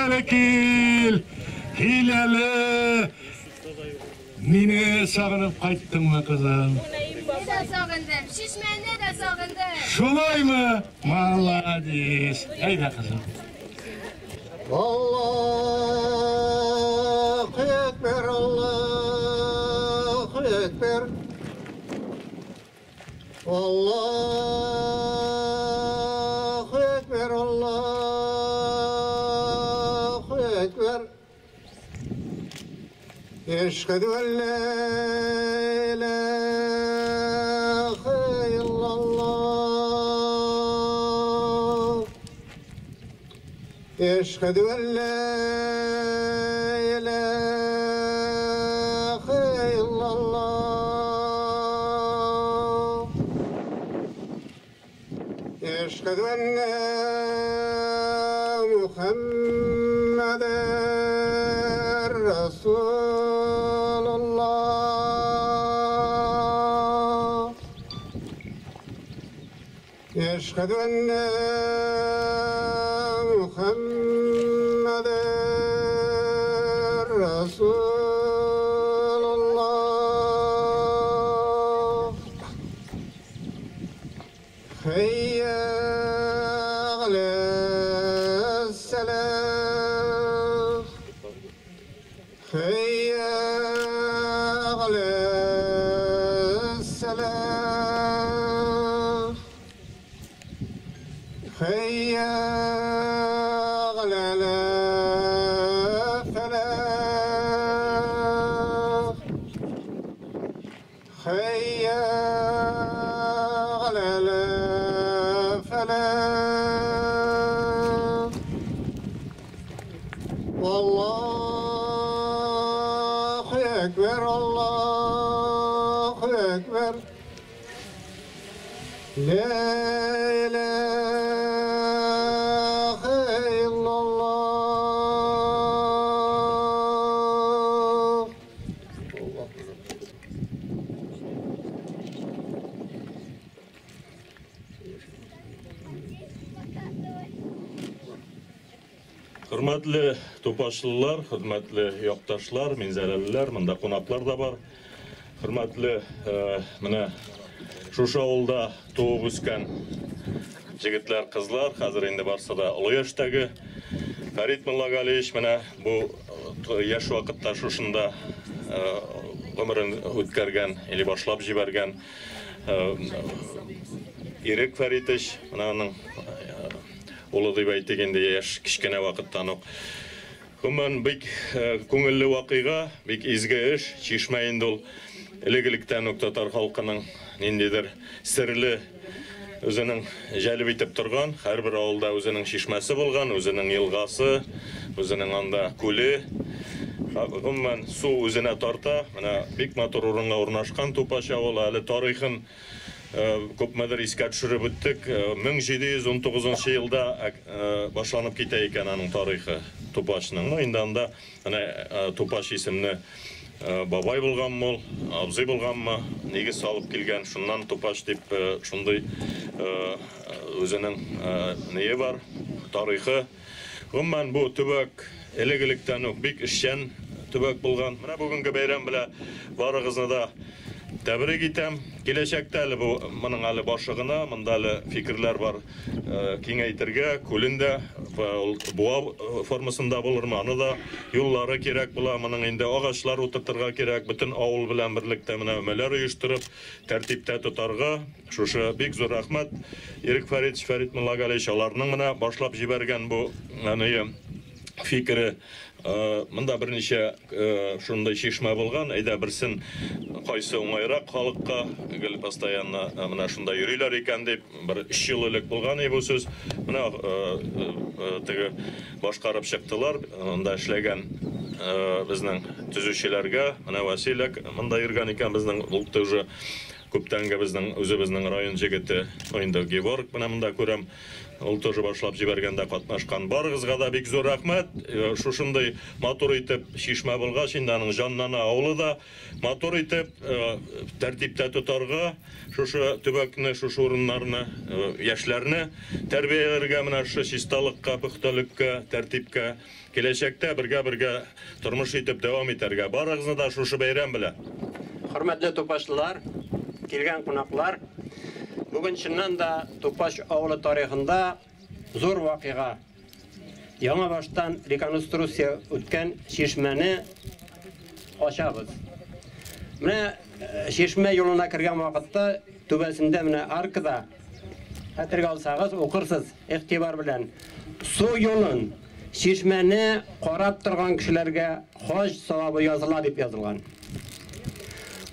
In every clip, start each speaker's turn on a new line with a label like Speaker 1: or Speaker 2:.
Speaker 1: әле, кил! Кил әле! Мине сагынып кайттыңмы, кызым?
Speaker 2: Сине дә сагындым, чишмәне дә сагындым.
Speaker 1: Шулаймы? Молодец! Әйдә, кызым.
Speaker 3: Аллаһу Экбер, Аллаһу Экбер. Аллаһу Экбер, Аллаһу Экбер. Әшһәдү ән ла илаһа иллаллаһ. Әшһәдү ән ла илаһа иллаллаһ. Әшһәдү әннә Мухаммәдәр Расулуллаһ. Әшһәдү әннә Мухаммәдәр Расулуллаһ. Хәйя галәс-сәлах. Хәйя галәс-сәлах. Хәйя галәл-фәлах. Хәйя галәл-фәлах. Аллаһу Экбер, Аллаһу Экбер. Ла илаһа иллаллаһ.
Speaker 4: Хөрмәтле тупашлылар, хөрмәтле якташлар, минзәләлеләр, монда кунаклар да бар. Хөрмәтле менә шушы авылда туып үскән җегетләр, кызлар, хәзер инде барсы да олы яшьтәге. Фәрит Муллагалиевич менә бу яшь вакытта шушында гомерен үткәргән или башлап җибәргән. Ирек Фәритович, менә аның улы дип әйтик инде, яшь кечкенә вакыттан ук. Гомумән, бик күңелле вакыйга, бик изге эш. Чишмә инде ул элек-электән үк татар халкының ниндидер серле үзенең җәлеп итеп торган. Һәрбер авылда үзенең чишмәсе булган, үзенең елгасы, үзенең анда күле. Гомумән, су үзенә тарта. Менә бик матур урынга урнашкан Тупач авылы. Әле тарихын күпмедер искә төшереп үттек. 1719 елда башланып китә икән аның тарихы Тупачның. Ну, инде анда менә Тупач исемле бабай булганмы ул, абзый булганмы, нигез салып килгән, шуннан Тупач дип шундый үзенең ние бар, тарихы. Гомумән, бу төбәк элек-электән үк бик эшчән төбәк булган. Менә бүгенге бәйрәм белән барыгызны да тәбрик итәм. Киләчәктә әле бу моның әле башы гына, монда әле фикерләр бар киңәйтергә, күлен дә ул буа формасында булырмы, аны да юллары кирәк була, моның инде агачлар утыртырга кирәк, бөтен авыл белән берлектә менә өмәләр оештырып, тәртиптә тотарга. Шушы бик зур рәхмәт Ирек Фәритович, Фәрит Муллагалиевич, аларның менә башлап җибәргән бу әные фикере. Монда берничә шундый чишмә булган, әйдә берсен кайсы уңайрак халыкка, гел постоянно менә шунда йөриләр икән дип, бер 3 ел элек булган бу сүз. Менә теге башкарып чыктылар, монда эшләгән безнең төзүчеләргә, менә Василий монда йөргән икән безнең ул тоже. Күптәнге безнең үзебезнең район җегете, инде Геворг менә монда күрәм. Ул тоже башлап җибәргәндә катнашкан. Барыгызга да бик зур рәхмәт. Шушындый матур итеп чишмә булгач, инде аның җанлана авылы да матур итеп тәртиптә тотарга, шушы төбәкне, шушы урыннарны, яшьләрне тәрбияләргә, менә шушы чисталыкка, пөхтәлеккә, тәртипкә киләчәктә бергә-бергә тормыш итеп дәвам итәргә. Барыгызны да шушы бәйрәм белән.
Speaker 5: Хөрмәтле тупашлылар, килгән кунаклар, бүген чыннан да Тупаш авылы тарихында зур вакыйга. Яңа баштан реконструкция үткән чишмәне ачабыз. Менә чишмә юлына кергән вакытта түбәсендә менә аркада хәтергә алсагыз укырсыз игътибар белән. Су юлын чишмәне карап торган кешеләргә хаҗ савабы языла дип язылган.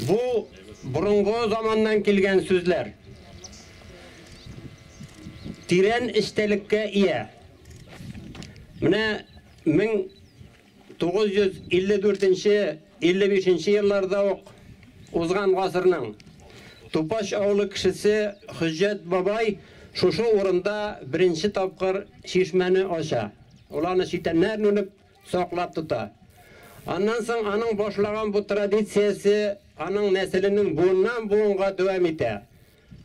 Speaker 5: Бу борынгы заманнан килгән сүзләр. Тирән эчтәлеккә ия. Менә 1954-55 елларда ук узган гасырның Тупаш авылы кешесе Хөҗҗәт бабай шушы урында беренче тапкыр чишмәне ача. Ул аны читәннәр нүнеп саклап тота. Аннан соң аның башлаган бу традициясе аның нәселенең буыннан буынга дәвам итә.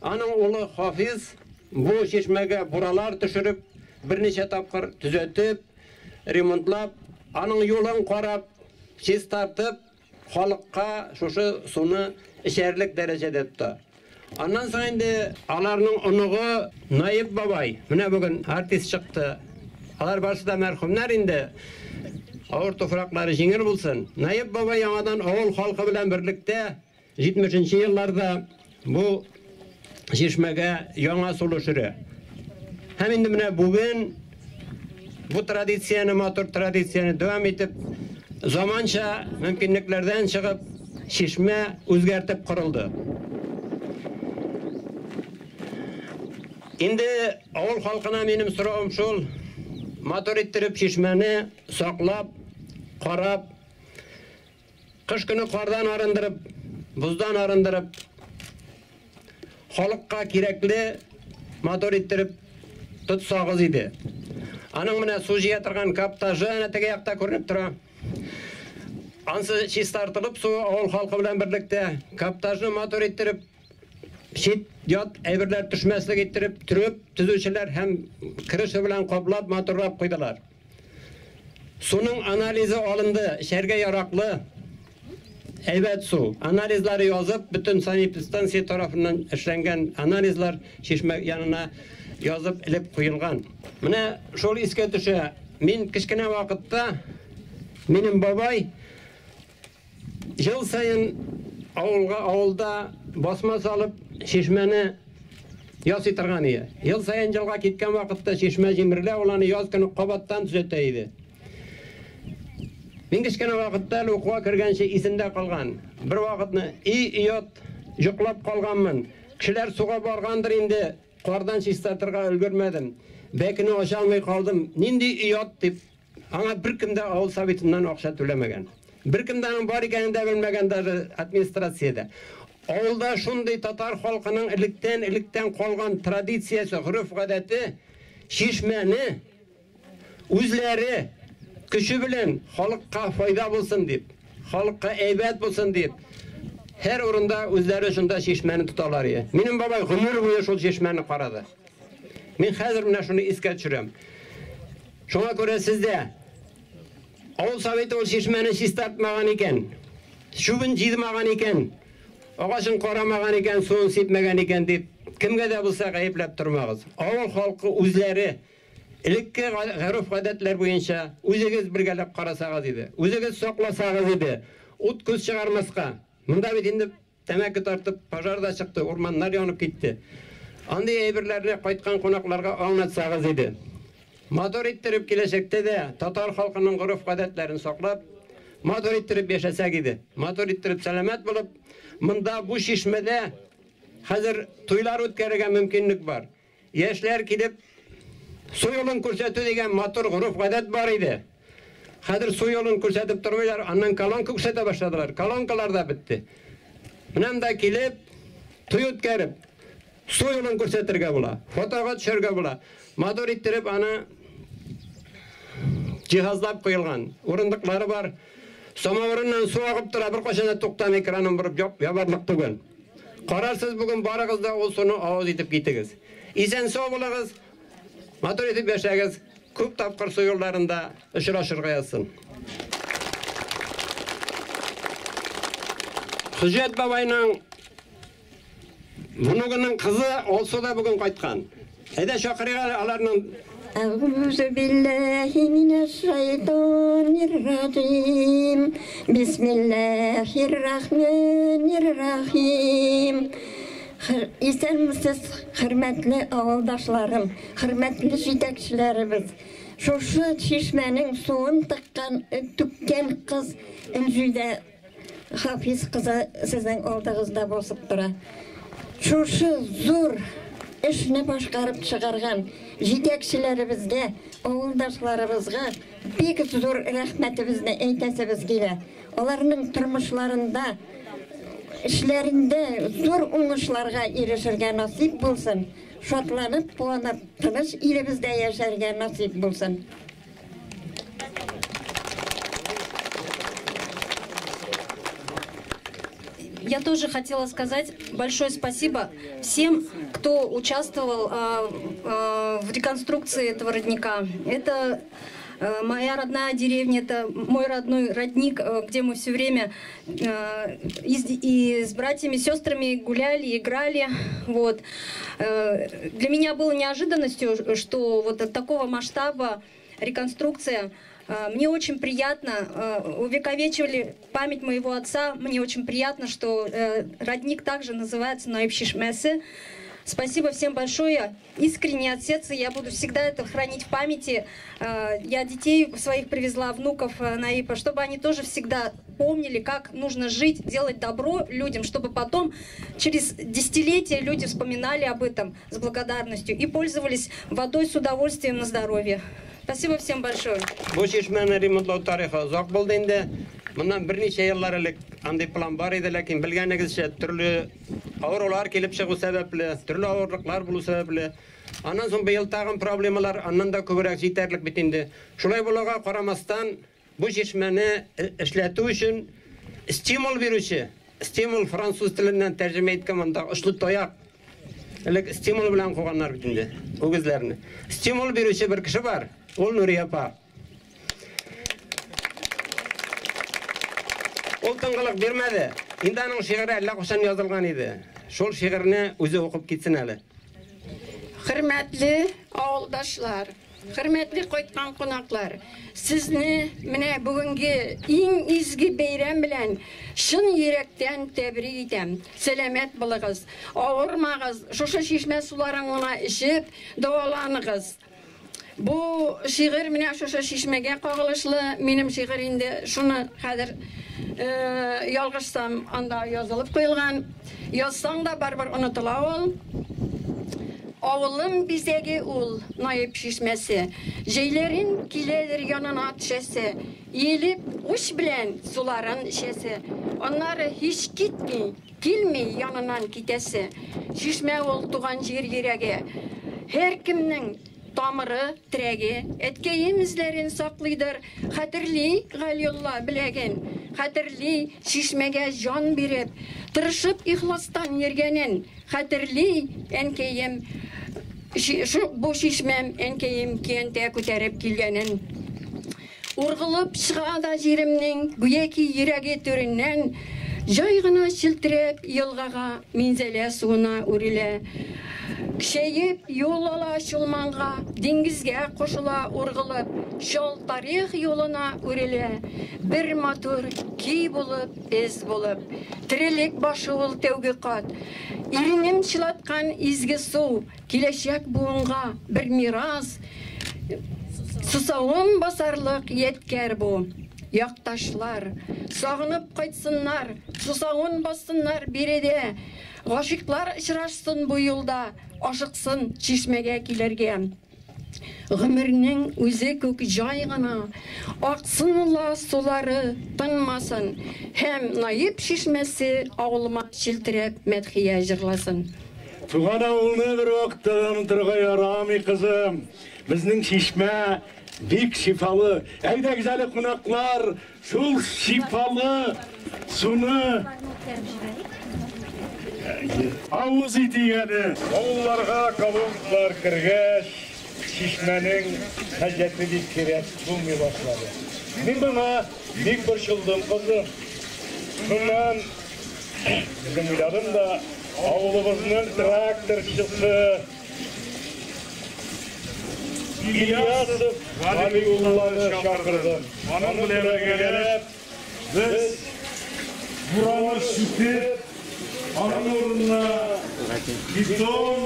Speaker 5: Аның улы Хафиз бу чишмәгә буралар төшереп, берничә тапкыр төзәтеп, ремонтлап, аның юлын карап, чистартып, халыкка шушы суны эчәрлек дәрәҗәдә тота. Аннан соң инде аларның оныгы Наиб бабай, менә бүген артист чыкты. Алар барысы да мәрхүмнәр инде. Авыр туфраклары җиңел булсын. Наиб бабай яңадан авыл халкы белән берлектә 70 елларда бу чишмәгә яңа сулыш өрә. Һәм инде менә бүген бу традицияне, матур традицияне дәвам итеп, заманча мөмкинлекләрдән чыгып, чишмә үзгәртеп корылды. Инде авыл халкына минем соравым шул: матур иттереп чишмәне саклап, карап, кыш көне кардан арындырып, боздан арындырып, халыкка кирәкле матур иттереп тотсагыз иде. Аның менә су җыя торган каптажы әнә теге якта күренеп тора. Ансы чистартылып су авыл халкы белән берлектә каптажны матур иттереп, чит ят әйберләр төшмәслек иттереп, төреп төзүчеләр һәм крыша белән каплап матурлап куйдылар. Суның анализы алынды, эчәргә яраклы әйбәт су. Анализлары язып, бөтен санэпидстанция тарафыннан эшләнгән анализлар чишмә янына язып элеп куелган. Менә шул искә төшә. Мин кечкенә вакытта минем бабай ел саен авылга, авылда басма салып чишмәне ясый торган иде. Ел саен елга киткән вакытта чишмә җимерелә, ул аны яз көне кабаттан төзәтә иде. Мин кечкенә вакытта әле укуга кергәнче исемдә калган. Бер вакытны и оят йоклап калганмын. Кешеләр суга баргандыр инде, кардан чистартырга өлгермәдем. Бәкене ача алмый калдым. Нинди оят дип, аңа беркем дә авыл советыннан акча түләмәгән. Беркем дә аның бар икәнен дә белмәгән даже администрациядә. Авылда шундый татар халкының электән-электән калган традициясе, гореф-гадәте чишмәне үзләре көче белән халыкка файда булсын дип, халыкка әйбәт булсын дип, һәр урында үзләре шунда чишмәне тоталар иде. Минем бабай гомер буе шул чишмәне карады. Мин хәзер менә шуны искә төшерәм. Шуңа күрә сездә авыл советы ул чишмәне чистартмаган икән, чүбен җыймаган икән, агачын карамаган икән, суын сипмәгән икән дип кемгә дә булса гаепләп тормагыз. Авыл халкы үзләре элекке гореф-гадәтләр буенча үзегез бергәләп карасагыз иде, үзегез сакласагыз иде, ут күз чыгармаска. Монда бит инде тәмәке тартып пожар да чыкты, урманнар янып китте. Андый әйберләрне кайткан кунакларга аңлатсагыз иде. Матур иттереп киләчәктә дә татар халкының гореф-гадәтләрен саклап, матур иттереп яшәсәк иде. Матур иттереп сәламәт булып, монда бу чишмәдә хәзер туйлар үткәрергә мөмкинлек бар. Яшьләр килеп су юлын күрсәтү дигән матур гореф-гадәт бар иде. Хәзер су юлын күрсәтеп тормыйлар, аннан колонка күрсәтә башладылар. Колонкалар да бетте. Менә монда килеп Туй үткәреп, су юлын күрсәтергә була, фотога төшәргә була. Матур иттереп аны җиһазлап куелган. Урындыклары бар. Самавырыннан су агып тора, бер кайчан да туктамый, кранын борып ябарлык түгел. Карарсыз бүген барыгыз да ул суны авыз итеп китегез. Исән сау булыгыз, матур итеп яшәгез. Күп тапкыр су юлларында очрашырга язсын. Хөҗҗәт бабайның внугының кызы Алсу да бүген кайткан. Әйдә чакырыйк әле аларның.
Speaker 6: أعوذ بالله من الشيطان الرجيم بسم الله الرحمن الرحيم. Исәнмесез, хөрмәтле авылдашларым, хөрмәтле җитәкчеләребез. Шушы чишмәнең суын тыккан, түккән кыз Энҗүдә Хафиз кызы сезнең алдыгызда басып тора. Шушы зур эшне башкарып чыгарган җитәкчеләребезгә, авылдашларыбызга бик зур рәхмәтебезне әйтәсебез килә. Аларның тормышларында, эшләрендә зур уңышларга ирешергә насыйп булсын. Шатланып, куанып, тыныч илебездә яшәргә насыйп булсын.
Speaker 7: Я тоже хотела сказать большое спасибо всем, кто участвовал в реконструкции этого родника. Это моя родная деревня, это мой родной родник, где мы все время и с братьями, сестрами гуляли, играли. Вот. Для меня было неожиданностью, что вот от такого масштаба реконструкция. Мне очень приятно, увековечивали память моего отца, мне очень приятно, что родник также называется Наиб Чишмеси. Спасибо всем большое, искренне от сердца, я буду всегда это хранить в памяти. Я детей своих привезла, внуков Наипа, чтобы они тоже всегда помнили, как нужно жить, делать добро людям, чтобы потом через десятилетия люди вспоминали об этом с благодарностью и пользовались водой с удовольствием на здоровье. Спасибо всем большое.
Speaker 5: Бу чишмәне ремонтлау тарихы озак булды инде. Моннан берничә еллар элек андый план бар иде, ләкин белгәнегезчә төрле авырулар килеп чыгу сәбәпле, төрле авырлыклар булу сәбәпле, аннан соң быел тагын проблемалар аннан да күбрәк җитәрлек бит инде. Шулай булуга карамастан, бу чишмәне эшләтү өчен стимул бирүче, стимул француз теленнән тәрҗемә иткән монда очлы таяк. Элек стимул белән куганнар бит инде үгезләрне. Стимул бирүче бер кеше бар. Ул Нурия апа. Ул тынгылык бирмәде. Инде аның шигыре әллә кайчан язылган иде. Шул шигырьне үзе укып китсен әле.
Speaker 8: Хөрмәтле авылдашлар, хөрмәтле кайткан кунаклар, сезне менә бүгенге иң изге бәйрәм белән чын йөрәктән тәбрик итәм. Сәламәт булыгыз, авырмагыз, шушы чишмә суларын гына эчеп дәваланыгыз. Бу шигырь менә шушы чишмәгә кагылышлы. Минем шигырь инде шуны хәзер ялгышсам анда язылып куелган. Язсаң да барыбер онытыла ул. Авылым бизәге ул, Наиб чишмәсе. Җәйләрен киләдер янына төшәсе. Иелеп уч белән суларын эчәсе. Аннары һич китми, килми яныннан китәсе. Чишмә ул туган җир йөрәге. Һәркемнең тамыры, терәге, әткәем эзләрен саклыйдыр. Хәтерли Галиулла беләген, хәтерли чишмәгә җан биреп, тырышып ихластан йөргәнен, хәтерли әнкәем, бу чишмәм әнкәем киянтә күтәреп килгәнен. Ургылып чыга да җиремнең, гүяки йөрәге түреннән, җай гына челтерәп елгага, Минзәлә суына үрелә. Көчәеп юл ала Чулманга, диңгезгә кушыла ургылып, чал тарих юлына үрелә. Бер матур көй булып, эз булып, терелек башы ул тәүге кат. Иренем чылаткан изге су, киләчәк буынга бер мирас, сусавын басарлык ядкәр бу. Якташлар, сагынып кайтсыннар, сусавын бассыннар биредә. Гашыйклар очрашсын бу юлда, ашыксын чишмәгә килергә. Гомернең үзе күк җай гына, аксын ла сулары тынмасын, һәм Наип чишмәсе авылыма челтерәп мәдхия җырласын.
Speaker 1: Туган авылны бер вакытта да онытырга ярамый, кызым. Безнең чишмә бик шифалы. Әйдәгез әле, кунаклар, шул шифалы суны авыз итик әле. Авылларга колонкалар кергәч, чишмәнең хаҗәте бик кирәк булмый башлады. Мин моңа бик борчылдым, кызым. Шуннан үзем уйладым да, авылыбызның тракторчысы Ильясов Галиулланы чакырдым. Аның белән бергәләп без бураны сүтеп, аның урынына бетон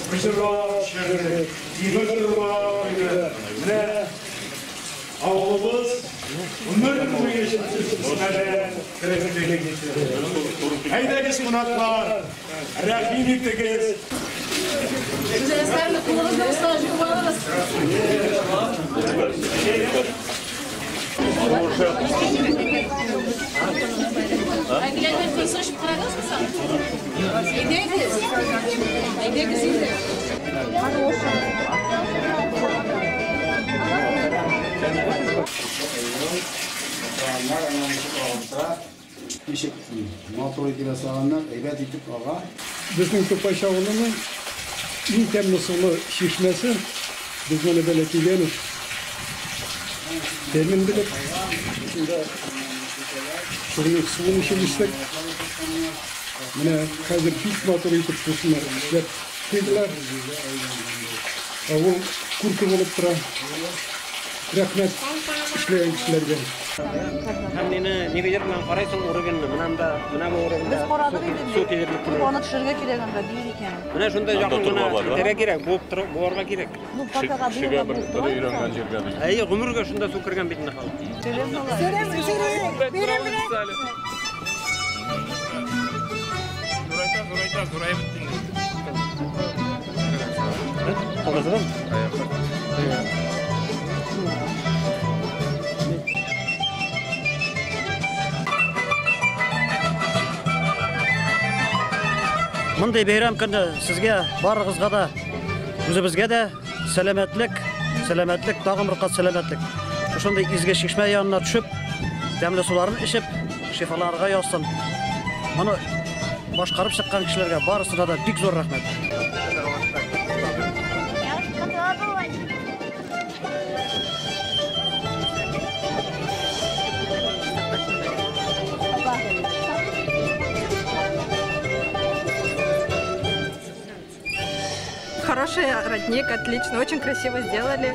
Speaker 1: боҗра төшердек, тимер торба куйдык. Менә авылыбыз гомер буе чишмәдән тереклек итте. Әйдәгез, кунаклар, рәхим итегез.
Speaker 3: Ничек матур итеп ясаганнар, әйбәт итеп ага.
Speaker 9: Безнең Тупач авылының иң тәмле сулы чишмәсе, без моны бәләкәйдән үк тәмен белеп, шунда шуның суын эчеп үстек. Менә хәзер бик матур итеп шушыны эшләп куйдылар. Авыл күрке булып тора. Рәхмәт эшләгән кешеләргә.
Speaker 5: Һәм мине нивелир белән карайсың уровеньны, менә анда, менә бу уровеньда.
Speaker 10: Без карадык инде.
Speaker 5: Су килерлек түгел.
Speaker 10: Аны төшерергә кирәк анда, биек икән.
Speaker 5: Менә шунда якын гына китәргә кирәк, буып торып, буарга кирәк.
Speaker 10: Ну, пока
Speaker 4: Кешегә бер өйрәнгән җиргә бит.
Speaker 5: Әйе, гомергә шунда су кергән бит инде халык.
Speaker 10: Сөрем, сөрем, бирем, бирем.
Speaker 11: Зурайта, зурайта, зурайып бетте инде.
Speaker 5: Калдырдым.
Speaker 12: Мондый бәйрәм көне сезгә, барыгызга да, үзебезгә дә сәламәтлек, сәламәтлек, тагын бер кат сәламәтлек. Шушындый изге чишмә янына төшеп, тәмле суларын эчеп, шифаларга язсын. Моны башкарып чыккан кешеләргә барысына да бик зур рәхмәт.
Speaker 13: Хороший родник, отлично, очень красиво сделали.